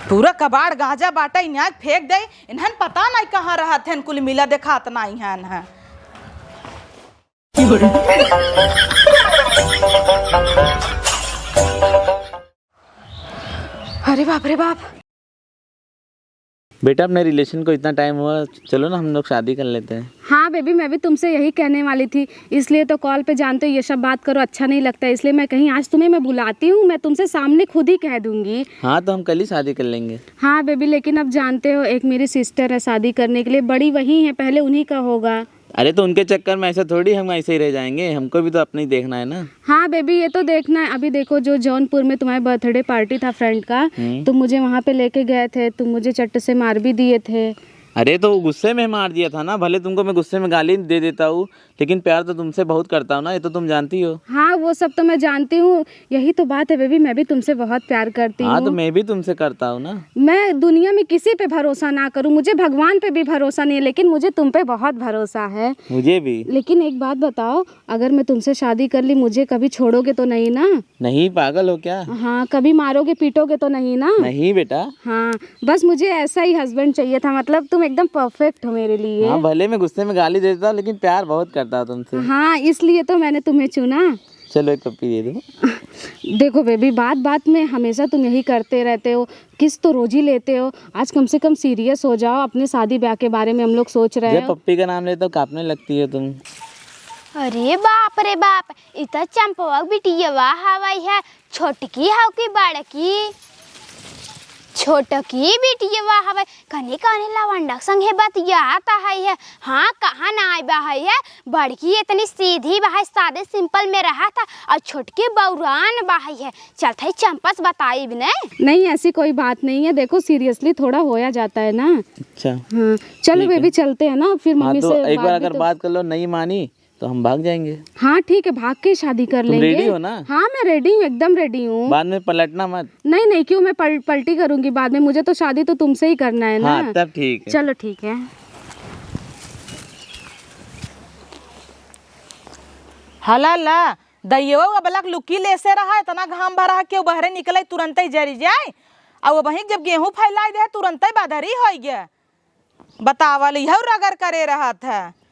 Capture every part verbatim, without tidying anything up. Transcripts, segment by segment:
पूरा कबाड़ गांजा बाटे, इन्हें फेंक दे। इन्हन पता नहीं कहाँ रहत हन, कुल मिला देखात नहीं हन। अरे बाप रे बाप। बेटा, अपने रिलेशन को इतना टाइम हुआ, चलो ना हम लोग शादी कर लेते हैं। हाँ बेबी, मैं भी तुमसे यही कहने वाली थी, इसलिए तो कॉल पे जानते हो ये सब बात करो अच्छा नहीं लगता है, इसलिए मैं कहीं आज तुम्हें मैं बुलाती हूँ, मैं तुमसे सामने खुद ही कह दूंगी। हाँ, तो हम कल ही शादी कर लेंगे। हाँ बेबी, लेकिन अब जानते हो एक मेरी सिस्टर है शादी करने के लिए, बड़ी वही है, पहले उन्हीं का होगा। अरे, तो उनके चक्कर में ऐसा थोड़ी हम ऐसे ही रह जाएंगे, हमको भी तो अपना ही देखना है ना। हाँ बेबी, ये तो देखना है। अभी देखो, जो जौनपुर में तुम्हारे बर्थडे पार्टी था फ्रेंड का, हम्म। तुम मुझे वहाँ पे लेके गए थे, तुम मुझे चट्ट से मार भी दिए थे। अरे, तो वो गुस्से में मार दिया था ना, भले तुमको मैं गुस्से में गाली दे देता हूँ, लेकिन प्यार तो तुमसे बहुत करता हूँ ना, ये तो तुम जानती हो। हाँ, वो सब तो मैं जानती हूँ, यही तो बात है बेबी, मैं भी तुमसे बहुत प्यार करती हूँ। हाँ, तो मैं भी तुमसे करता हूँ ना। मैं दुनिया में किसी पे भरोसा ना करूँ, मुझे भगवान पे भी भरोसा नहीं है, लेकिन मुझे तुम पे बहुत भरोसा है। मुझे भी। लेकिन एक बात बताओ, अगर मैं तुमसे शादी कर ली, मुझे कभी छोड़ोगे तो नहीं ना? नहीं, पागल हो क्या? हाँ, कभी मारोगे पीटोगे तो नहीं ना? नहीं बेटा। हाँ, बस मुझे ऐसा ही हस्बैंड चाहिए था, मतलब तुम एकदम परफेक्ट हो मेरे लिए। हाँ, भले मैं गुस्से में गाली देता हूँ, लेकिन प्यार बहुत करता हूँ तुमसे। हाँ, इसलिए तो मैंने तुम्हें चुना। चलो, एक पप्पी दे दो। देखो बेबी, बात बात में हमेशा तुम यही करते रहते हो। किस्त तो रोज ही लेते हो, आज कम से कम सीरियस हो जाओ, अपने शादी ब्याह के बारे में हम लोग सोच रहे हैं। जब पप्पी का नाम लेते हो, कांपने लगती हो तुम। अरे बाप रे बाप, इ त चंपवा बिटियवा हवै है, छोटकी हौ कि बड़की? छोटकी बिटियवा हवै, कने कने लवंडक संगे बतियात है, है। हाँ, कहाँ नाय बा है, है। बड़की इतनी सीधी बा है, सादे सिंपल में रहत है, और छोटकी बौरान बा है, है। चलत है चंपस बताइब ने। नहीं, ऐसी कोई बात नहीं है, देखो सीरियसली थोड़ा होया जाता है ना। अच्छा। हाँ, चलो ठीक है। बेबी, चलते हैं ना, फिर हाँ, मम्मी तो से एक बार बात भी अगर तो बात कर लो, नहीं मानी तो हम भाग जाएंगे। हाँ ठीक है, भाग के शादी कर तुम लेंगे। रेडी हो ना? हाँ, मैं रेडी हूँ, एकदम रेडी हूँ। बाद में पलटना मत। नहीं नहीं, क्यों, मैं पल-, पलटी करूंगी बाद में, मुझे तो शादी तो तुमसे ही करना है ना। हाँ, तब ठीक है। चलो ठीक है। हला ला, दइयो अबलक लुक्की लेसे रहा, इतना घाम भरा है कि बहरे निकले तुरंते ही जरी जाए। और वहीं जब गेहूं फैलाई दे, तुरंते बदरी होइ गया। बतावल, इहउ रगड़ करे रहत है।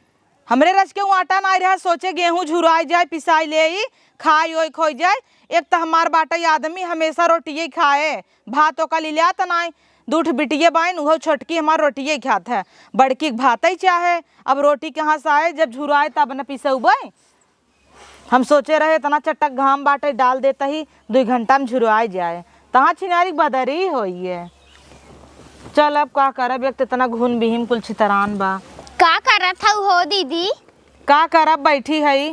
हमरे रज के उ आटा नाई रहा, सोचे गेहूं झुराई जाए, पिसाई लेई, खाई ओई खोई जाए। एक त हमार बाटे आदमी हमेशा रोटिये खाए, भात ओका लिल्यात नाई। दू ठो बिटिये बाइन, उहउ छोटकी हमार रोटिये खात है, बड़की के भातइ चाहे। अब रोटी कहाँ से आए, जब झुराए तब न पिसउबइ। हम सोचे रहे इतना चटक घाम बाटे, डाल देता ही दुइ घंटा में झुरवाए जाए, तहाँ छिनारी बदरी होई है। चल अब का करब, एक त इतना घुन बिहिम कुल छितरान बा। का करत हऊ हो दीदी? का करब, बैठी हई।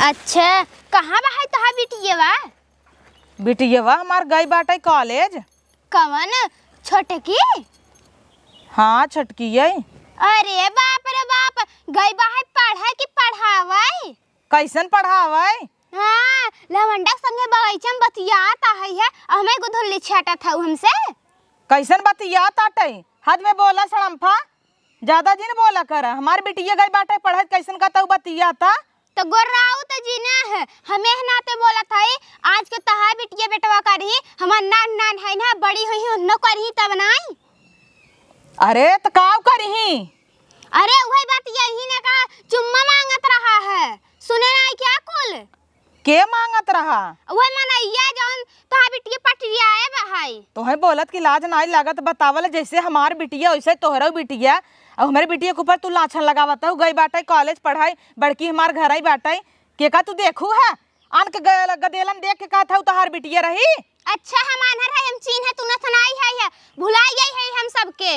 अच्छा, कहाँ बा है तोहार बिटियवा? बिटियवा हमार गई बाटे कॉलेज। कवन, छोटकी? हाँ, छोटकी है। अरे बाप रे बाप, गई बा है पढ़े कि पढ़ावे? कैसन पढ़ावे? हाँ, लवंडा के संगे बगीचा में बतियात आहै है, और हमें गुधुल्ली छाटत हऊ हमसे। कैसन बतियात आटे? हद में बोला सड़म्फा, ज्यादा जिन बोला कर। हमार बिटिया गई बाटे पढ़त, कैसन का तऊ बतियाता? तो गोर्राऊ तो जीना है, हमें नाते बोलत है, आज के तहार बिटिया बेटवा करही, हमार नान नान है ना, बड़ी होइहीं, उन्नो करही तब नाई। अरे, त काव करही? अरे, वही बात यही ने का चुम्मा मांगत रहा है, सुने नाई क्या कुल? के मांगत रहा? वही मनैया जौन तोहार बिटिया पटिया आए बा है। तोहे बोलत की लाज नाई लागत, बतावल जैसे हमार बिटिया वैसे तोहरउ बिटिया। अब हमरे बिटिया के ऊपर तू लाछन लगावत हऊ, गई बाटे कॉलेज पढ़ाई, बड़की हमार घर आई बाटे, के का तू देखू है? आन के ग-, गदेलन देख के कहत हऊ तोहार बिटिया रही? अच्छा, हम आन्हर है, हम चीन्ह है, तू नथनाई है, है, भुलाई गई है हम सबके।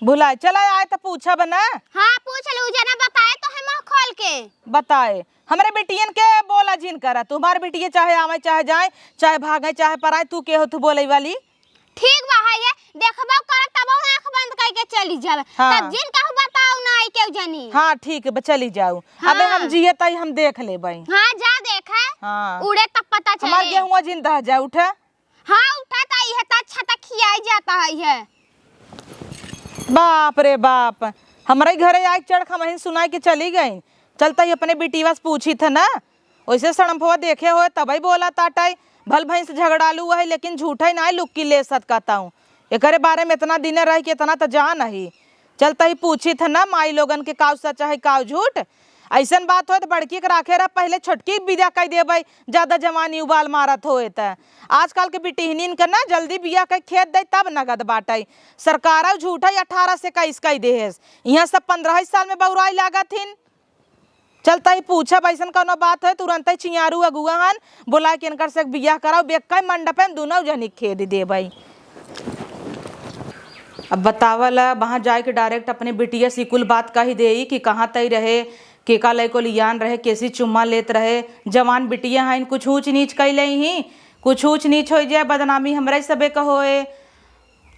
भुलाई, चला आए त पूछब ना। हाँ, पूछ लू, जना बताए तो है मुँह खोल के। बताए, हमरे बिटियन के बोला जिन करा, तुम्हार बिटिया चाहे आवे, चाहे जाए, चाहे भागे, चाहे पराए, तू के हो तू बोले वाली? ठीक बा, है ये, देखबो कर तबो आँख बंद करके चली जावे। हाँ। तब जिन कहू बताऊ ना आई केहू जनी। हाँ, ठीक बा, चली जाऊ। हाँ। अबे हम जिए तई हम देख लेबई। हाँ, जा देख है। हाँ। उड़े तब पता चले। हमार गेहुआ जिन दह जाए, उठे। हाँ, उठा त इहे त अच्छा त खियाई जाता है ये। बाप रे बाप, हमरे घरे आइ के चढ़ खमहिन सुनाई के चली गई। चलता ही अपने बिटिया से पूछी थे ना, वैसे सड़म्फवा देखे होए तबई बोला ताटाई, भल भैंस झगड़ालू है लेकिन झूठा ही ना लुक्की ले सत कहता हूँ। एकरे बारे में इतना दिन रह के इतना त जान ही। चल तही पूछित है ना माई लोगन के काउ सच है काउ झूठ। अइसन बात होए त बड़की के राखे रह, पहिले छोटकी बिदा कइ देबै, ज्यादा जवानी उबाल मारत होए त। आजकल के बिटिहनिन के ना जल्दी बियाह कइ खेद दे तब नगद बाटइ। सरकारउ झूठइ अठारह से इक्कीस कइ देहेस, इहाँ सब पन्द्रह साल में बउराइ लागत हिन। चल तही पूछब, अइसन कउनो बात है, तुरंतइ चियारू अगुआ हन, बोलाइ के इनकर से बियाह कराउ, बेक्कइ मंडपे में दुनउ जनी खेद देबइ। अब बतावल, वहाँ जाइके direct अपने बिटिया से कुल बात कहि देई कि कहाँ तइ रहे, केका लइको लियान रहे, केसी चुम्मा लेत रहे। जवान बिटिया हइन, कुछ ऊँच नीच कइ लेइहीं, कुछ ऊँच नीच होइ जाए, बदनामी हमरइ सबे क होए।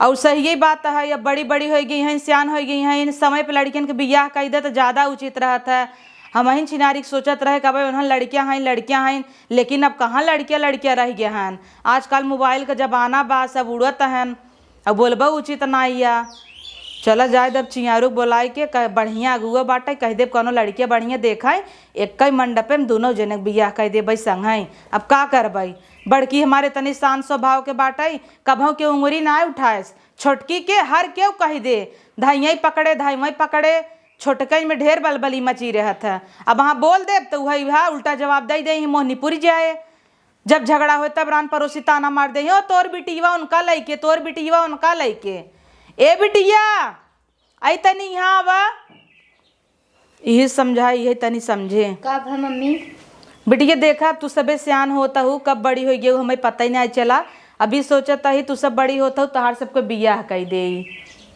अउर सहिये बात है, अब बड़ी बड़ी होइ गइ हइन, सियान होइ गइ हइन, समय पे लड़कियन के बियाह कइ दे त ज्यादा उचित रहत है। हमहिन छिनारी के सोचत रहे कि अबे उन्हन लड़कियाँ हइन, लड़कियाँ हइन, लेकिन अब कहाँ लड़कियाँ लड़कियाँ रहि गए हन। आजकल mobile क जमाना बा, सब उड़त हन। अब बोलबउ उचित नाइ या। चला जाए देब चियारू क बोलाइ के, क-, बढ़िया अगुआ बाटइ, कहि देब कउनो लड़किया बढ़िया देखइ, एक्कइ मंडपे में दुनउ जने क बियाह कइ देबइ संगइ। अब का करबइ, बड़की हमार एतनी शांत स्वभाव के बाटइ, कबहूँ के उंगरी नाइ उठाएस। छोटकी के हर केउ कहि दे, धइयइ पकड़े, धइवइ पकड़े, छोटकइ में ढेर बलबली मची रहत है। अब हाँ बोल देब त उहइ, उहइ उल्टा जवाब दइ देइहीं, मोहनी पुरि जाए। जब झगड़ा होए तब रान परोसी ताना मार देइहीं, "ओ तोर बिटियवा उनका लइके, तोर बिटियवा उनका लइके।" ए बिटिया, अइ तनी इहाँ आवा। इहे समझाई, इहे तनी समझे। का भा मम्मी? बिटिया देखा, अब तू सबे सियान होत हऊ, कब बड़ी होइ गयू, हमें पता ही नाहीं चला। अभी सोचत ही तू सब बड़ी होत हऊ, तोहार सबके बियाह कइ देई।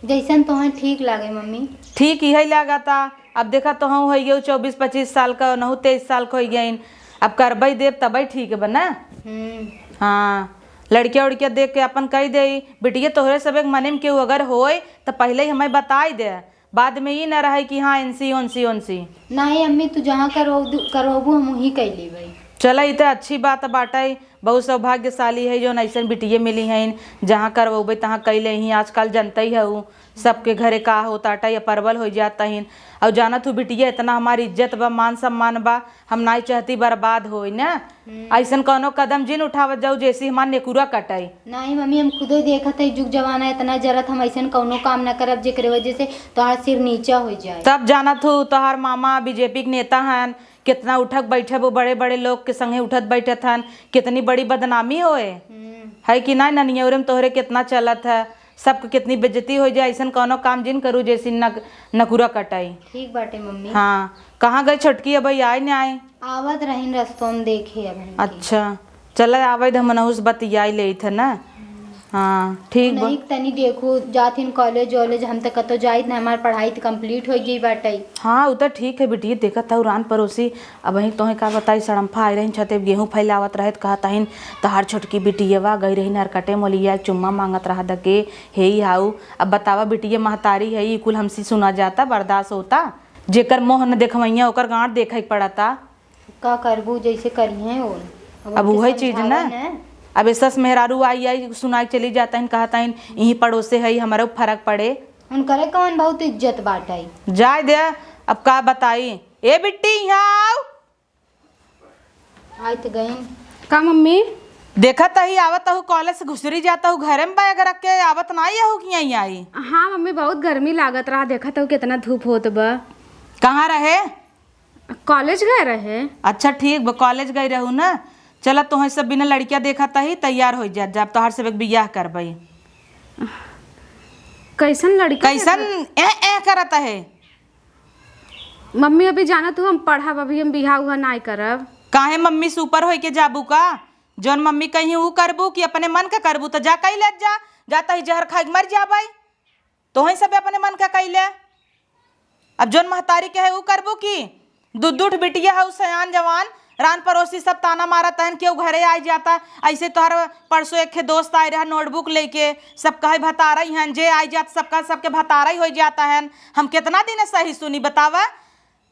जइसन तोहें ठीक लागे मम्मी। ठीक इहे लागता। अब देखा, तोहू होइ गयू चउबीस पच्चीस साल क, ओनहू तेईस साल क होइ गइन। अब करबइ देब तबइ ठीक बा ना। हम्म। हाँ, लड़किया उड़किया देख के अपन कइ देई। बिटिया तोहरे सबे के मने में केहू अगर होए त पहिले ही हमें बताइ दे। बाद में ई न रहे कि हाँ, इनसी, ओनसी, ओनसी। नाहीं अम्मी, तू जहाँ करवबू, करवबू, हम वहीं कइ लेबइ। चला, ई त अच्छी बात बाटइ, बहुत सौभाग्यशाली हइ जौन अइसन बिटिये मिली हइन, जहाँ करवबइ तहाँ कइ लेइहीं। आजकल जनतइ हऊ, सबके घरे का होत आटइ, अपरवल होइ जात हइन। अउर जानत हू बिटिया, एतना हमार इज्जत बा, मान सम्मान बा, हम नाहीं चहती बर्बाद होई न। हम्म। अइसन कउनो कदम जिन उठावत जाऊ, जइसे हमार नेकुरा कटइ। नाहीं मम्मी, हम खुदइ देखत हई, जुग जमाना एतना जरत, हम अइसन कउनो काम न करब, जेकरे वजह से तोहार सिर नीचा होइ जाए। तब जानत हू, तोहार मामा बीजेपी के नेता हन, केतना उठक बैठक, वो बड़े बड़े लोग के संगे उठत बैठत हन, केतनी बड़ी बदनामी होए। हम्म। है कि नाहीं, ननियौरे में तोहरे केतना चलत है, सबके केतनी बेइज्जती होइ जाए, अइसन कउनो काम जिन करू, जइसे नक-, नकुरा कटइ। ठीक बाटे मम्मी। हाँ, कहाँ गइ छोटकी, अबइ आइ नाहीं? आवत रहिन रस्तों में देखे अब इनके। अच्छा, चला आवइ द, हमनहू से बतियाइ लेइत है ना। हाँ, ठीक बा। उन्हीं के तनी देखू, जात हिन कॉलेज वॉलेज, हम त कतौ जाइत ना, हमार पढ़ाई त complete होइ गई बाटइ। हाँ, उ त ठीक है बिटिया, देखत हऊ रान परोसी, अबहीं तोहे का बताई, सड़म्फा आइ रहिन छते, गेहूँ फैलावत रहे त कहत हइन, "तहार छोटकी बिटियवा गइ रही नरकटे मोलिया, चुम्मा माँगत रहा दके, हेई हाउ।" अब बतावा बिटिया महतारी है, ई कुल हमसे सुना जाता, बर्दाश्त होता? जेकर मोह न देखवइया, ओकर गाँठ देखइ के पड़ता। का करबू, जइसे करिहें ओन। अब अब उनके उहइ चीज समझावा ना। न। अब ए सस मेहरारू आई, आई सुनाइ चली जाता हइन, कहता हइन, "इहीं पड़ोसे हई, हमरो फरक पड़े।" उनकरे कौन बहुत इज्जत बाटइ। जाए दे, अब का बताई। ए बिट्टी, इहाँ आउ। आइत गइन। का मम्मी? देखत ही आवत हऊ, कॉलेज से घुसरी जात हऊ, घरे में बैग रख के आवत नाहीं हऊ कि यहीं आई? हाँ मम्मी, बहुत गर्मी लागत रहा, देखत हऊ केतना धूप होत बा। कहाँ रहे? कॉलेज गए रहे। अच्छा ठीक बा, कॉलेज गई रहू ना। चला तोहे सब बिना लड़किया देखत ही तैयार होइ जात, जब तोहार सब एक बियाह करबई। कैसन लड़की कैसन है? ए, ए करत है? मम्मी अभी जानत हू हम पढ़ब, अभी हम बियाह उहा नाई करब। काहे मम्मी से ऊपर होइ के जाबू का? जौन मम्मी कही ऊ करबू कि अपने मन का करबू? तो जा कई ले जा, जा तही जहर खाइ के मर जाबई। तोहई सब अपने मन का कइले। अब जौन महतारी कहे ऊ करबू की? दू दू ठो बिटिया हऊ सयान जवान, रान पड़ोसी सब ताना मारत हन, केहू घरे आइ जाता। ऐसे तोहर परसों एक ठे दोस्त आए रहा notebook लेके, सब कहे भतारई हन, जे आइ जात सबका सबके भतारई होइ जाता हन। हम केतना दिन सही सुनी बतावा?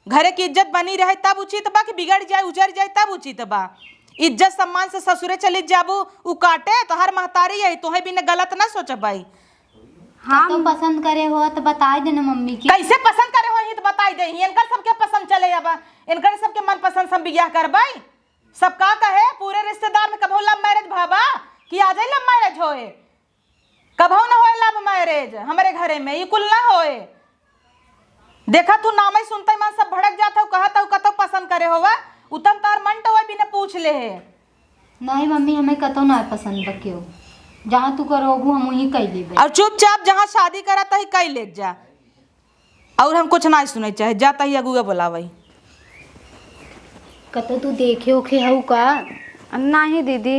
घरे की इज्जत बनी रहे तब उचित बा कि बिगड़ जाए, उजर जाए तब उचित बा? इज्जत सम्मान से ससुरे चली जाबू, उ काटे तोहर महतारी यही, तोहे बिना गलत ना सोचबाई। हम तो पसंद करे हो तो बताइ देना मम्मी के। कैसे पसंद करे होही तो बताइ देही, इनकर सबके पसंद चले अब, इनकर सबके मनपसंद से हम बियाह करबाई। सब का कहे पूरे रिश्तेदार में कबहू love marriage भवा कि आजै love marriage होए? कबहू ना होए। marriage हमरे घरे में, ई कुल ना होए। देखा तू नाम ही सुनते मन सब भड़क जात हउ, कहत हउ कतौ पसंद करे होवा, उ तम तोहर मन टोए बिना पूछ ले हे। नहीं मम्मी, हमें कतौ ना पसंद बा केहू। जहाँ तू करोबू हम वहीं कइ लेबे। और चुपचाप जहाँ शादी करत ही कइ ले जा। और हम कुछ ना सुने चाहे, जाता ही अगुआ बुलावई। कतौ तू देखे ओखे हऊ का? नाही दीदी,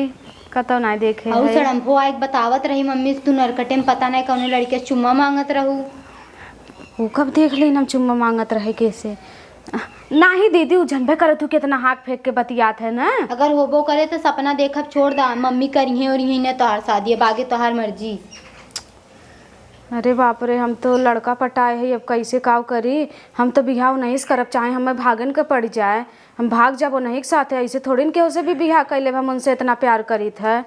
कतौ नाही देखे हऊ है। सड़म्फो आइक बतावत रही मम्मी से, तू नरकटे में पता नाही कौने लड़के से चुम्मा मांगत रहू। वो कब देख लेन हम चुम्मा मांगत रहे कैसे? नाही दीदी, उ जनबे करत हू कितना हाथ फेंक के बतियात है ना। अगर होबो करे तो सपना देखब छोड़ दा, मम्मी करिहे और यही ने तोहार शादी, अब आगे तोहार मर्जी। अरे बाप रे, हम तो लड़का पटाए हई, अब कैसे काव करी? हम तो बियाह नहीं करब, चाहे हमें भागन के पड़ जाए, हम भाग जाबो नहीं के साथे। ऐसे थोड़ी न केहू से भी बियाह कर लेब, हम उनसे इतना प्यार करीत है।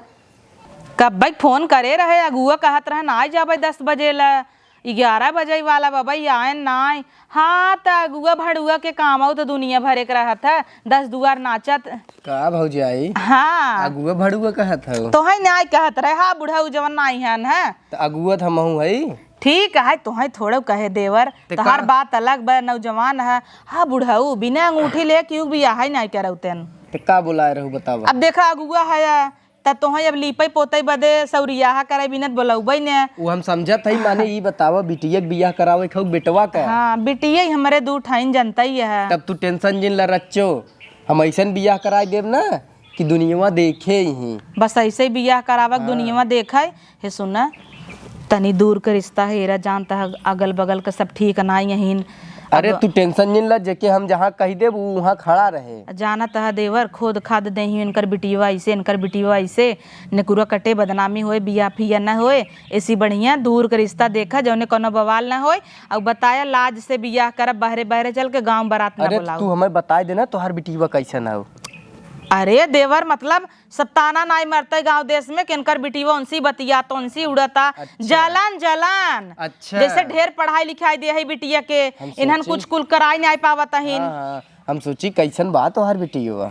कब्बे फोन करे रहे, अगुआ कहत रहे ना आ जाबे दस बजे ला, ग्यारह बजे वाला बबई आयन ना आए। हाँ, त अगुआ भड़ुआ के काम आऊ त दुनिया भरे के रहत है, दस दुआर नाचत। का भौजाई? हाँ। अगुआ भड़ुआ कहत हऊ? तोहई नाई कहत रहे, हाँ, बुढ़ऊ जवन नाई हन, हैं? त अगुआ त हमहू हई। ठीक है, तोहई थोड़े कहे देवर, ते तोहार का? बात अलग बा, नौजवान है। हाँ, बुढ़ऊ, बिना अंगूठी ले क्यों बियाह ही नाई करौतेन? ते का बुलाए रहू, बतावा। अब देखा, अगुआ है, त तोहई अब लीपई पोतई बदे सौरियाहा करे बिनत बोलौबई ने। उ हम समझत हई, माने ई बतावा, बिटिया के बियाह करावे खाऊ बेटवा का? हाँ, बिटिया ही हमरे दू ठाइन जनता ही है। तब तू tension जिन ला रच्चो, हम ऐसन बियाह कराए देब ना कि दुनियावा देखे ही। बस ऐसे ही बियाह करावक हाँ। दुनियावा देखे। हे सुना, तनी दूर के रिश्ता हेरा, जानता है अगल बगल के सब ठीक नाई अहिन। अरे अब तू tension जिन ला, जेके हम जहाँ कही देब उ वहाँ खड़ा रहे। जानत है देवर, खोद खाद देही इनकर बिटिया ऐसे, इनकर बिटिया ऐसे, नेकुरा कटे बदनामी होए, बियाह फिया न होए। ऐसी बढ़िया दूर के रिश्ता देखा, जौने कोनो बवाल न होए। और बताया, लाज से बियाह करब, बहरे बहरे चल के गाँव बारात न अरे बुलाओ। तू हमें बताए देना तोहार बिटिया कैसन है? अरे देवर, मतलब सब ताना नाई मरते गाँव देश में कि इनकर बिटिया उनसी बतिया, तो उनसी उड़ता। अच्छा। जलन, जलन। अच्छा। जैसे ढेर पढ़ाई लिखाई दे है बिटिया के, हम इन्हन सोचे। कुछ कुल कराई नाई पावत अहिन। हाँ, हाँ, हम सोची कैसन बा तोहार बिटिया?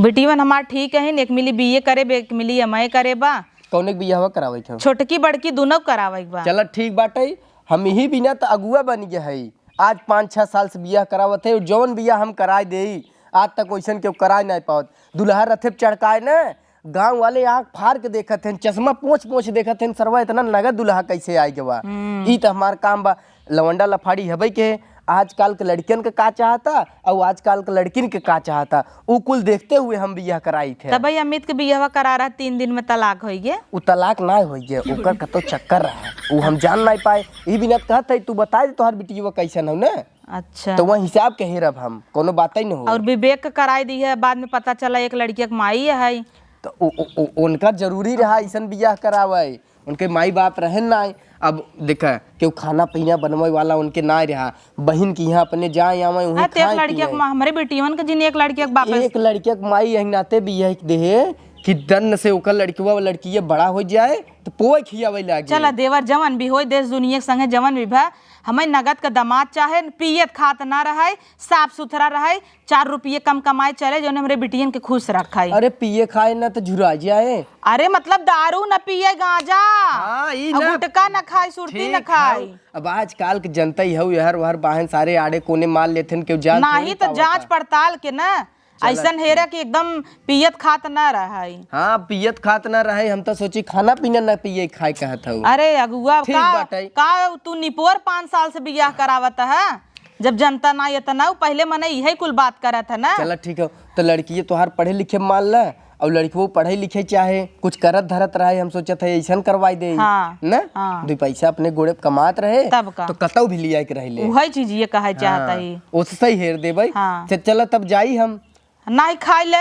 बिटियवन हमार ठीक अहिन, एक मिली बीए करे बे, एक मिली एमए करे बा। कौने के बियाहवा करावे के हो? छोटकी बड़की दुनो करावे के बा। चला ठीक बाटे, हम यही बिना त अगुआ बन गए हई। आज पाँच छह साल से बियाह करावत है, जौन बियाह हम कराए देई, आज तक वैसन केहू कराए नाई पावत। दुल्हा रथे पे चढ़काए न, गाँव वाले आँख फाड़ के देखत हैं, चश्मा पोंछ पोंछ देखत हैं, सरवा इतना नगद दुल्हा कैसे आए गवा? हम्म। ई त हमार काम बा, लवंडा लफाड़ी हबे के। आजकल के लड़कियन के का चाहता और आजकल के लड़किन के का चाहता, उ कुल देखते हुए हम बियाह कराई थे। तब भाई अमित के बियाहवा करा रहा, तीन दिन में तलाक होई गे। उ तलाक ना होई गे, ओकर कतो चक्कर रहा, उ हम जान नाई पाए। ई बिना त कहत है, तू बताए दे तोहार बिटिया कैसन हो ना। अच्छा। तो वह हिसाब के हेरब हम, कोनो बात ही न हो। और विवेक के कराई दी है, बाद में पता चला एक लड़किया के माई है। तो उ, उ, उ, उनका जरूरी रहा ऐसन बियाह करावे, उनके माई बाप रहे ना। अब देखा, केहू खाना पीना बनवे वाला उनके ना रहा, बहिन के यहाँ अपने जाए आवे, वहीं हाँ, तो एक खाए लड़किया के पिए। माँ, हमरे बेटियन के जिन एक लड़किया के बाप है। एक लड़किया के माई यही नाते बियाह के देहे कि दन्न से ओकर लड़किया, लड़किया बड़ा हो जाए, तो पोए खियावे लागे। चला देवर, जवन भी होई, देश दुनिया के संगे जवन भी भा, हमें नगद का दामाद चाहे, पियत खात ना रहे, साफ सुथरा रहे, चार रुपये कम कमाए चले, जौन हमरे बिटियन के खुश रखे। अरे पिए खाए ना तो झुरा जाए। अरे मतलब दारू न पिए, गांजा, हाँ, ई और ना। गुटखा न खाए, सुरती ठीक न खाए। हौ। अब आजकल के जनता ही हौ, यहर वहर बाहन सारे आड़े कोने मार लेथन, केहू जान नाही थोड़ी तो पावत जांच है। पड़ताल के ना, चला ऐसन ठीक। हेरा कि एकदम पियत खात ना रहे। हाँ, पियत खात ना रहे, हम तो सोची खाना पीना ना पिए खाए कहत हौ। अरे अगुआ, ठीक का, बाटे। का तू निपोर पाँच साल से बियाह करावत है? जब जनता ना इतना, पहले मने इहे कुल बात करत है ना। चला ठीक है, तो लड़किए तोहार पढ़े लिखे मान ला, और लड़कियों पढ़े लिखे चाहे, कुछ करत धरत रहे, हम सोचत है ऐसन करवाई दे, हाँ, ना? हाँ। दो पैसा अपने गोड़े पे कमात रहे, तब का? तो कतौ भी लिया के रह ले। उहे चीज ये कहे चाहत हाँ, ही। ओसे सही हेर दे भाई। हाँ। च-, चला तब जाई हम। नाही खाई ले,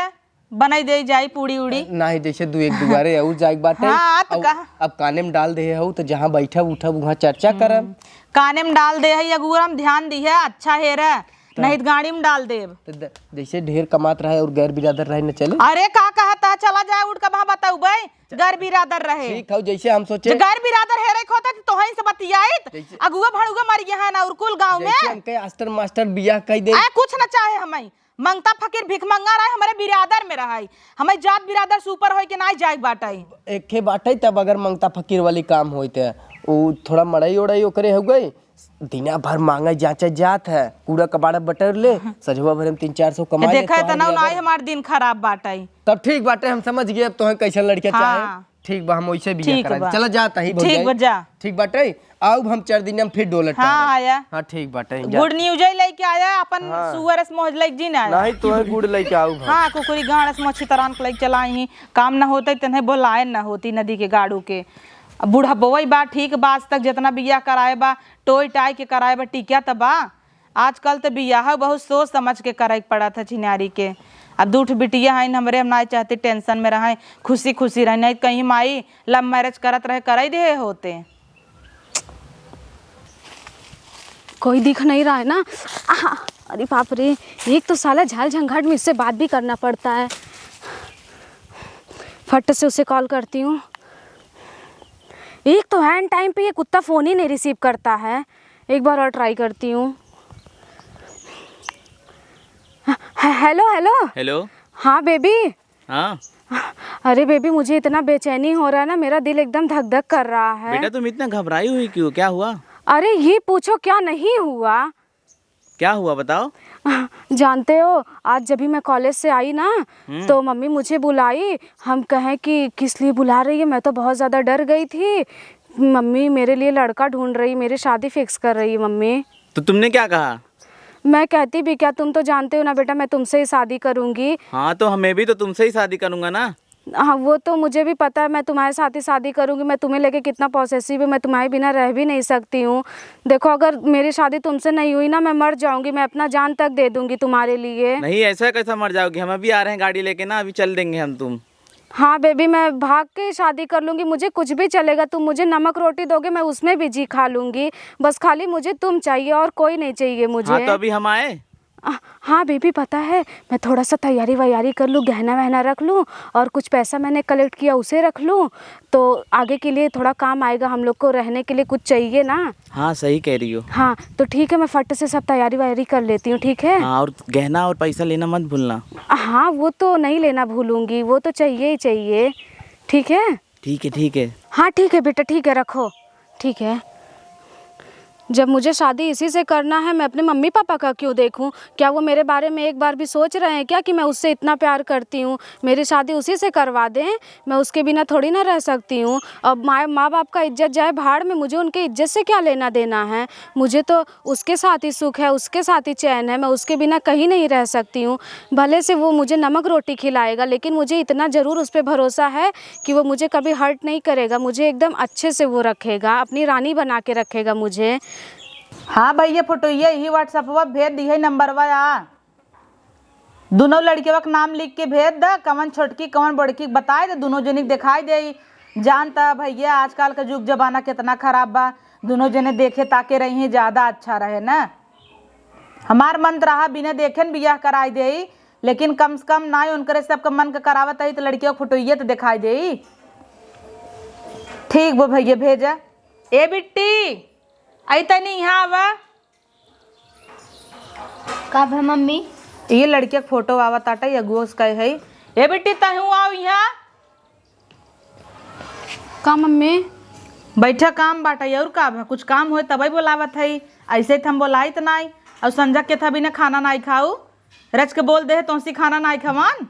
बनाई दे जाई पूड़ी उड़ी। नाही, जैसे दू एक दुआरे और जाए के बाटे। हाँ, तो और कहा? अब काने में डाल दे हऊ, तो जहाँ बैठब उठब वहाँ चर्चा करब। हम्म। काने में डाल दे है, अगुआ हम ध्यान दी है, अच्छा हेरा, तो नहीं तो गाड़ी में डाल देब। तो द-, जैसे ढेर कमात रहे और गैर बिरादर रहे न चले। अरे का कहता है, चला जाए उठ के वहाँ बताऊ भाई, गैर बिरादर रहे। ठीक हौ, जैसे हम सोचे। जो गैर बिरादर हेरे के होता तो तोहई से बतियाइत। जैसे अगुआ भड़ुआ मर गया है ना उरकुल गाँव जैसे में। हमके आस्टर मास्टर बियाह कह दे। आए कुछ न चाहे हमें। मंगता फकीर भिखमंगा रहे, हमरे बिरादर में रहे। हमें जात बिरादर से ऊपर होई के नाई जाए बाटे। एके बाटे, तब अगर मंगता फकीर वाली काम होई ते उ थोड़ा मड़ई ओड़ई ओकरे हो गई, दिना भर मांगे जांचे जात है, कूड़ा कबाड़ा बटर ले, सझवा भर हम तीन चार सौ कमा ले, देखा है तोहार त ना, बियाह नाई कर। हमार दिन खराब बाटई। तब ठीक बाटे, हम समझ गए अब तोहे कैसन लड़का हाँ। चाहे। ठीक बा, हम वैसे बियाह ठीक करा बा। चला जात ही ठीक भौजाई। बा, जा। ठीक बाटे, आउब हम चार दिन में फिर डोलत हाँ, टारब। आया। हाँ, ठीक बाटे, जा। गुड न्यूज ही लेके आया, अपन हाँ। सुअर अस मोहज लेके जी ना आया। नहीं, तोहे गुड़ लेके आउब हम। हाँ, कुकुरी गाड़ अस मोछी तरान के लेके चला आई। काम ना होते, तन्हे बोलाए ना होती नदी के गाड़ू के। अब बूढ़ा बोवई बा, ठीक बा, आज तक जितना बियाह कराए बा, टोई टाई के कराए बा, टिकिया त बा। आजकल त बियाह बहुत सोच समझ के करे के पड़त है छिनारी के। अब दू ठो बिटिया हईन हमरे, हम नाई चाहती टेंशन में रहें, खुशी खुशी रहें, नहीं त कहीं माई लव मैरिज करत रहे, कराई देहे होते। कोई दिख नहीं रहा है ना? आहा, अरे बाप रे, एक तो साला झाल झंझट में, इससे बात भी करना पड़ता है। फट से उसे कॉल करती हूँ। एक तो एन टाइम पे ये कुत्ता फ़ोन ही नहीं रिसीव करता है। एक बार और ट्राई करती हूँ। ह-, ह-, हेलो, हेलो। हेलो। हाँ, बेबी। हाँ। अरे बेबी, मुझे इतना बेचैनी हो रहा है ना, मेरा दिल एकदम धक धक कर रहा है। बेटा, तुम इतना घबराई हुई क्यों? क्या हुआ? अरे, ये पूछो, क्या नहीं हुआ। क्या हुआ, बताओ। जानते हो, आज जब भी मैं कॉलेज से आई ना, हम्म। तो मम्मी मुझे बुलाई, हम कहें कि किस लिए बुला रही है, मैं तो बहुत ज़्यादा डर गई थी। मम्मी मेरे लिए लड़का ढूंढ रही, मेरी शादी फिक्स कर रही है मम्मी। तो तुमने क्या कहा? मैं कहती भी क्या, तुम तो जानते हो ना बेटा, मैं तुमसे ही शादी करूंगी। हाँ, तो हमें भी तो तुमसे ही शादी करूंगा ना। हाँ, वो तो मुझे भी पता है, मैं तुम्हारे साथ ही शादी करूंगी। मैं तुम्हें लेके कितना पॉसेसिव हूँ, मैं तुम्हारे बिना रह भी नहीं सकती हूँ। देखो, अगर मेरी शादी तुमसे नहीं हुई ना, मैं मर जाऊंगी, मैं अपना जान तक दे दूंगी तुम्हारे लिए। नहीं, ऐसा कैसा मर जाओगी? हम अभी आ रहे हैं गाड़ी लेके ना, अभी चल देंगे हम तुम। हाँ बेबी, मैं भाग के ही शादी कर लूंगी, मुझे कुछ भी चलेगा, तुम मुझे नमक रोटी दोगे, मैं उसमें भी जी खा लूंगी। बस खाली मुझे तुम चाहिए और कोई नहीं चाहिए मुझे। हाँ, तो अभी हम आए? आ, हाँ बेबी, पता है, मैं थोड़ा सा तैयारी वैयारी कर लूँ, गहना वहना रख लूँ और कुछ पैसा मैंने कलेक्ट किया, उसे रख लूँ, तो आगे के लिए थोड़ा काम आएगा हम लोग को, रहने के लिए कुछ चाहिए ना। हाँ, सही कह रही हो। हाँ, तो ठीक है, मैं फट से सब तैयारी वैयारी कर लेती हूँ, ठीक है? हाँ, और गहना और पैसा लेना मत भूलना। हाँ, वो तो नहीं लेना भूलूंगी, वो तो चाहिए ही चाहिए, ठीक है? ठीक है, ठीक है। हाँ, ठीक है बेटा, ठीक है, रखो। ठीक है, जब मुझे शादी इसी से करना है, मैं अपने मम्मी पापा का क्यों देखूं? क्या वो मेरे बारे में एक बार भी सोच रहे हैं क्या कि मैं उससे इतना प्यार करती हूँ? मेरी शादी उसी से करवा दें, मैं उसके बिना थोड़ी ना रह सकती हूँ। अब माँ, माँ बाप का इज्जत जाए भाड़ में, मुझे उनके इज्जत से क्या लेना देना है? मुझे तो उसके साथ ही सुख है, उसके साथ ही चैन है, मैं उसके बिना कहीं नहीं रह सकती हूँ। भले से वो मुझे नमक रोटी खिलाएगा, लेकिन मुझे इतना ज़रूर उस पे भरोसा है कि वो मुझे कभी हर्ट नहीं करेगा, मुझे एकदम अच्छे से वो रखेगा, अपनी रानी बना के रखेगा मुझे। हाँ भैया, फोटोइया यही WhatsApp-वा भेज दिहे, नंबरवा आ। दुनो लड़िकवा के नाम लिख के भेज द, कवन छोटकी, कवन बड़की, बताए दे, दुनो जनी के देखाई देई। जान त भैया, आजकल का जुग जमाना केतना खराब बा, दुनो जने देखे ताके रही हैं, ज्यादा अच्छा रहे ना। हमार मन त रहा बिना देखे न बियाह कराई देई, लेकिन कम से कम नाई उनकरे सबके मन के करावत हई त लड़िकवा के फोटोइये त देखाई देई। ठीक बा भैया, भेजा। ए बिट्टी, आई तनी यहाँ आवा। का भा मम्मी? ये लड़किया के फोटो आवत आटे, अगुओ से कहे है। ए बेटी, तहू आव यहाँ। का मम्मी? बैठा, काम बाटे, और का भा? कुछ काम होए तबे बोलावत है, ऐसे त हम बोलाई त नाई। और संझा के था बिना खाना नाई खाऊ, रच के बोल दे है, तोसी खाना नाई खवान।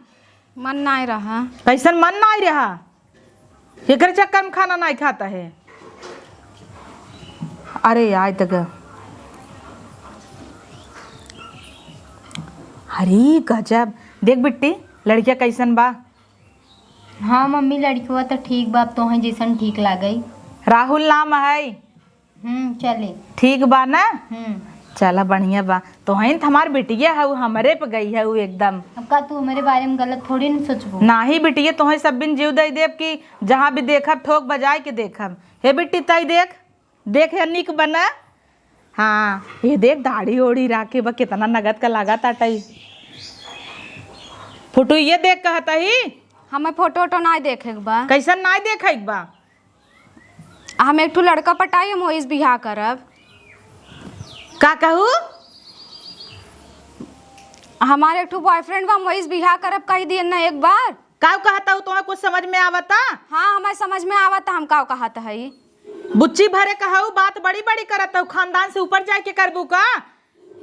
मन नाई रहा। कैसन मन नाई रहा? एकरे चक्कर में खाना नाई खाता है। अरे, आय तक। अरे, गजब। देख बिट्टी, लड़किया कैसन बा? हाँ मम्मी, लड़कवा त ठीक बा, अब तोहे जैसन ठीक लागई। राहुल नाम है। हम्म, चले। ठीक बा ना? हम्म। चला, बढ़िया बा। तोहइन त हमार बिटिया हऊ, हमरे पे गई हऊ एकदम। अब का तू हमरे बारे में गलत थोड़ी न सोचबू? नाही बिटिया, तोहे सब बिन जीव दे देब कि जहाँ भी देखब, ठोक बजाए के देखब। हे बिट्टी, तई देख, देख हे निक बना। हाँ, ये देख, दाढ़ी ओढ़ी राखे बा, कितना नगद का लागत आटई। फोटो ये देख, कहत ही। हमें फोटो वोटो नाय देखे के बा। कैसन नाय देखे के बा? हम एक ठो लड़का पटाई, हम वही से बियाह करब। का कहू? हमारे एक ठो बॉयफ्रेंड बा, हम वही से बियाह करब, कही दिए ना एक बार। का कहत हऊ, तुम्हें कुछ समझ में आवता? हाँ, हमारे समझ में आवता, हम का कहत हई। बुच्ची भरे कहऊ, बात बड़ी बड़ी करत हऊ, खानदान से ऊपर जाए के करबू का?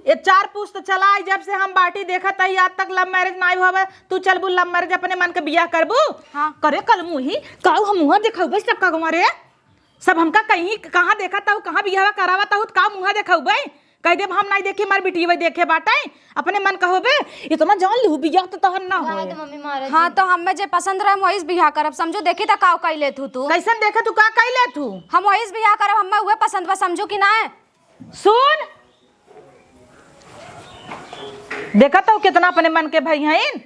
ये चार पुस्त चला आई, जब से हम बाटी देखत हई, आज तक love marriage नाई होवे। तू चलबू love marriage, अपने मन के बियाह करबू? हाँ। करे कलमुही, काऊ हम मुँह देखउबे सबका गवा रे? सब हमका कहीं कहाँ देखत हऊ, कहाँ बियाह करावत हऊ, त काऊ मुँह देखउबे? कह देब हम नाई देखी, हमार बिटिया देखे बाटे, अपने मन कहबे, इतना जान लू बियाह तो तोहर ना होए। मम्मी मारे हाँ, तो हमें जे पसंद रहे, हम वही से बियाह करब। समझू, देखी त काऊ कई लेत हू तू। कैसन देखे तू, का कई लेत हू? हम वही से बियाह करब, हमें उहे पसंद बा, समझू कि ना? सुन, देखत हऊ कितना अपने मन के भई हईन।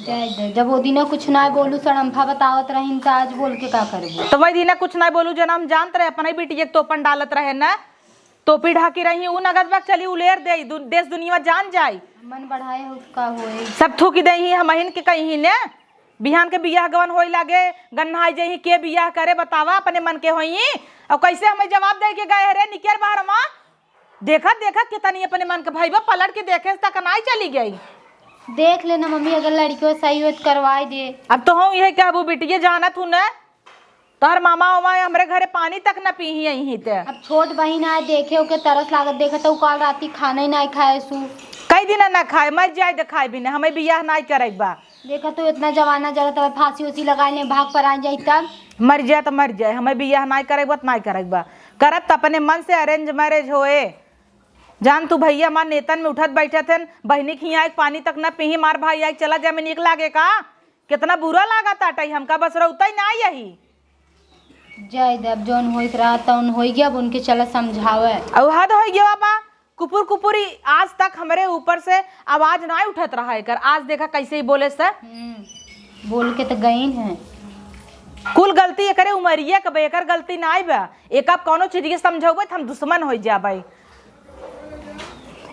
जाए दे, जब वो दिना कुछ ना बोलू, सड़म्फा बतावत रहीन, त आज बोल के का करबू? तो वही दिना कुछ ना बोलू, जना हम जानत रहे, अपने बिटिया के तोपन डालत रहे ना, टोपी ढाकी रही, उ नगद बा, चली उलेर दे, दु-, देश दुनिया जान जाई। मन बढ़ाए हो का होए? सब थूकी देही, हमहिन के कहीं ने। बिहान के बियाह गवन होई लागे, गन्हाई जइही, के बियाह करे बतावा, अपने मन के होई। और कैसे हमें जवाब दे के गए रे, निकर बहरवा। देखा, देखा, कितनी अपने मन के भई बा, पलट के देखे तक नाई चली गई। देख लेना मम्मी, अगर लड़कियों सही हो तो करवाई दे। अब तो हम यही कहबू, बिटिया जानत हूँ न, तोहर मामा उमा हमरे घरे पानी तक न पीही अइही ते। अब छोट बहिन आए, देखे ओके तरस लागत, देखत उ काल राती खाना ही नाई खाए सु। कई दिन न खाए, मर जाए त खाए भी न, हमें बियाह नाई करे बा। देखा तो इतना जमाना जरा तब फांसी उसी लगाए ले, भाग पर आ जाई तब। मर जाए त मर जाए, हमें बियाह नाई करे बा त नाई करे बा। करब त अपने मन से arrange marriage होए। जान तू भैया हमार नेतन में उठत बैठत हन, बहिनी के हियाँ एक पानी तक न पीही, मार भाई आए चला जाए में नीक लागे का? कितना बुरा लागत आटई हमका, बस रउतई ना यही। जाए दे, अब जौन होइत रहा तौन होई गया, अब उनके चला समझावे। अउ हद होई गया बा, कुपुर कुपुर ही आज तक हमरे ऊपर से आवाज ना उठत रहा एकर, आज देखा कैसे ही बोले से। हम्म, बोल के तो गईन है। कुल गलती एकरे उमरिया के बा, एकर गलती नाई बा। एक आप कौनो चीज के समझौबे त हम दुश्मन हो जाबे।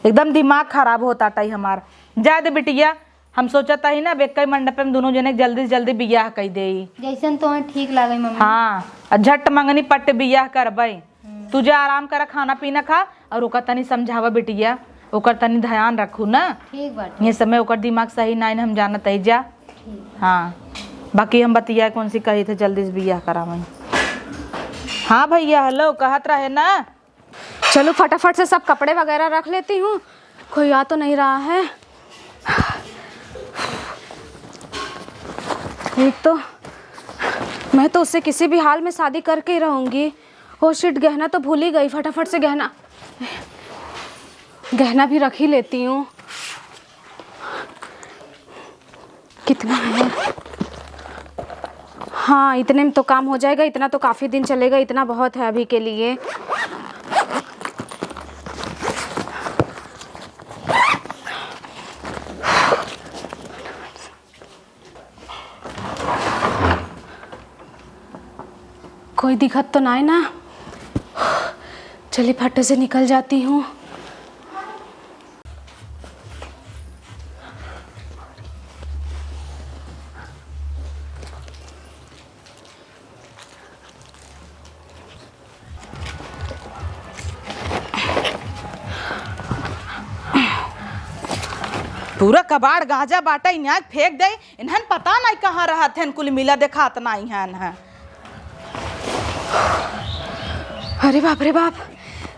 एकदम दिमाग खराब होत आटई हमार। जाए दे बिटिया, हम सोचत हई ना, अब एक्कई मंडपे में दुनो जने के जल्दी से जल्दी बियाह कई देई। जैसन तोहे ठीक लागे मम्मी। हाँ, आ झट मंगनी पट्ट बियाह करबई। हम्म। तू जा आराम करा, खाना पीना खा, और ओकर तनी समझावा बिटिया, ओकर तनी ध्यान रखू ना। ठीक बाटे। ये समय ओकर दिमाग सही नाई न, हम जानत हई जा। ठीक। हाँ, बाकी हम बतिया कौन सी कही थे, जल्दी से बियाह करावई। हाँ भैया, हेलो, कहत रहे ना, चलो फटाफट से सब कपड़े वगैरह रख लेती हूँ, कोई आ तो नहीं रहा है। एक तो मैं तो उससे किसी भी हाल में शादी करके ही रहूँगी। ओ शिट, गहना तो भूल ही गई, फटाफट से गहना, गहना भी रख ही लेती हूँ। कितना है? हाँ, इतने में तो काम हो जाएगा, इतना तो काफ़ी दिन चलेगा, इतना बहुत है अभी के लिए। कोई दिखत तो नाई ना? चली, फट से निकल जाती हूँ। पूरा कबाड़ गांजा बाटा इन्हां फेंक दे। इन्हन पता नाई कहाँ रहत हन, कुल मिला देखात नाई हन। अरे बाप रे बाप,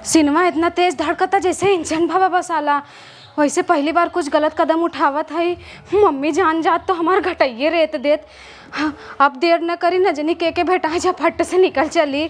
सिनवा इतना तेज धड़कता जैसे इंजन भवा बसाला। वैसे पहली बार कुछ गलत कदम उठावत हई। मम्मी जान जात तो हमार घटइये रेत देत। हाँ, अब देर न करी, न जनी के के भेटाए जा, फट से निकल चली।